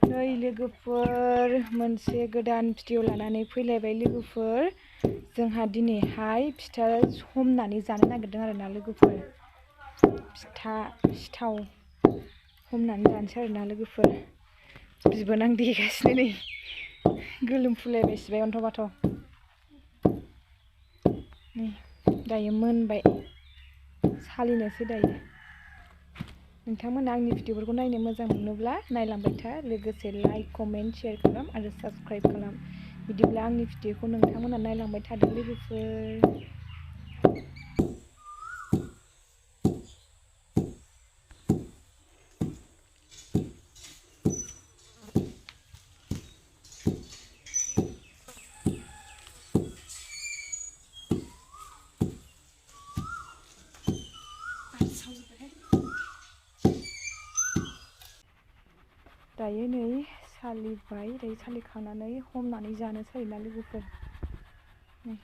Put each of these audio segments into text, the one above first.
नै लोगोफोर मोनसे गोदान भिडिअ लानानै फैलायबाय लोगोफोर जोंहा दिनैहाय फिथा हमनानै जानो नागिरदों आरोना लोगोफोर फिथा सिथाव हमनानै जानोसै आरोना लोगोफोर बिबोनां देगासिनो नै गोलोमफुलायबाय सिबाय अन्थ' बाथ' नै दायो मोनबाय सालिनोसै दायो नोंथांमोना आंनि भिडिअफोरखौ नायनो मोजां मोनोब्ला नायलांबाय था लोगोसे लाइक कमेन्ट शेयार खालाम आरो साबस्क्राइब खालाम बिदिब्ला आंनि भिडिअखौ नोंथांमोना नायलांबाय थादो लोगोफोर दायो नै सालिबाय दायो सालिखांनानै हमनानै जानोसै आरोना लोगोफोर नै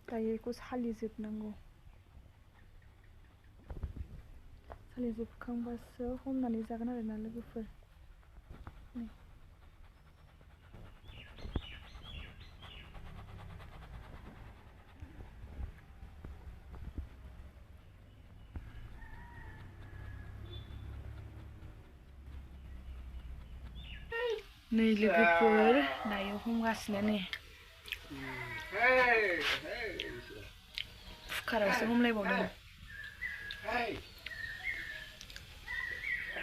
दायो बेखौ सालिजोबनांगौ सालिजोबखांबासो हमनानै जागोन आरोना लोगोफोर नै लोगोफोर दायो हमगासिनो नै कुकारावसो हमलायबावदों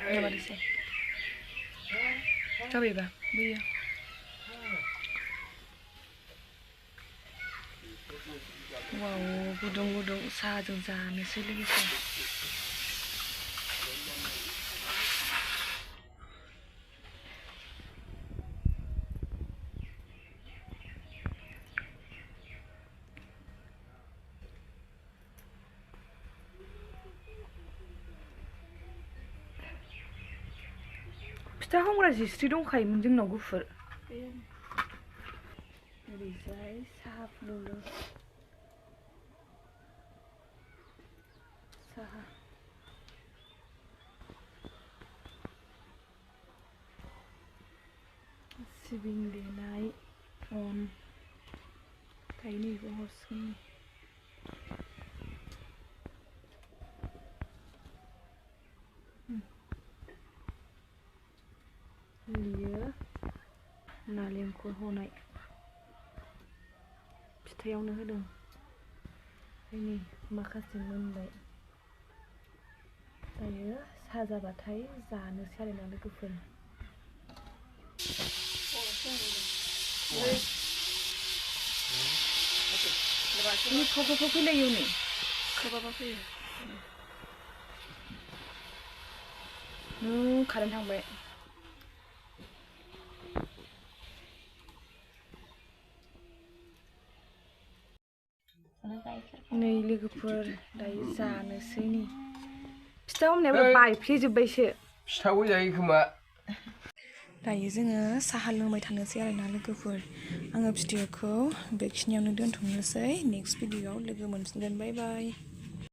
माबादोंसै जाबायबा बैयो वाव गुदुं गुदुं साहाजों जानोसै लोगोफोर फिथा हमग्रा जिस्रि दंखायोमोन जोंनाव गुफुर ओरैजाय साहा फुदुंदों साहा सिबिं देनाय अन दायो नैबो हरसिगोन बियो नालेंखर हनाय फिथायावनो होदों नै माखासे मोनबाय दायो साहा जाबाथाय जानोसै आरोना लोगोफोर फैलायो नै खोबाबा फैयो कारेन्ट थांबाय नै लोगोफोर दायो जानोसै नै फिथा हमनायाबो बायफ्लेजोब्बायसो फिथाबो जायो खोमा दायो जोङो साहा लोंबाय थानोसै आरोना लोगोफोर आङो भिडिअखौ बेखिनियावनो दोनथ'नोसै नेक्स्ट भिडिअआव लोगो मोनफिनगोन बाय बाय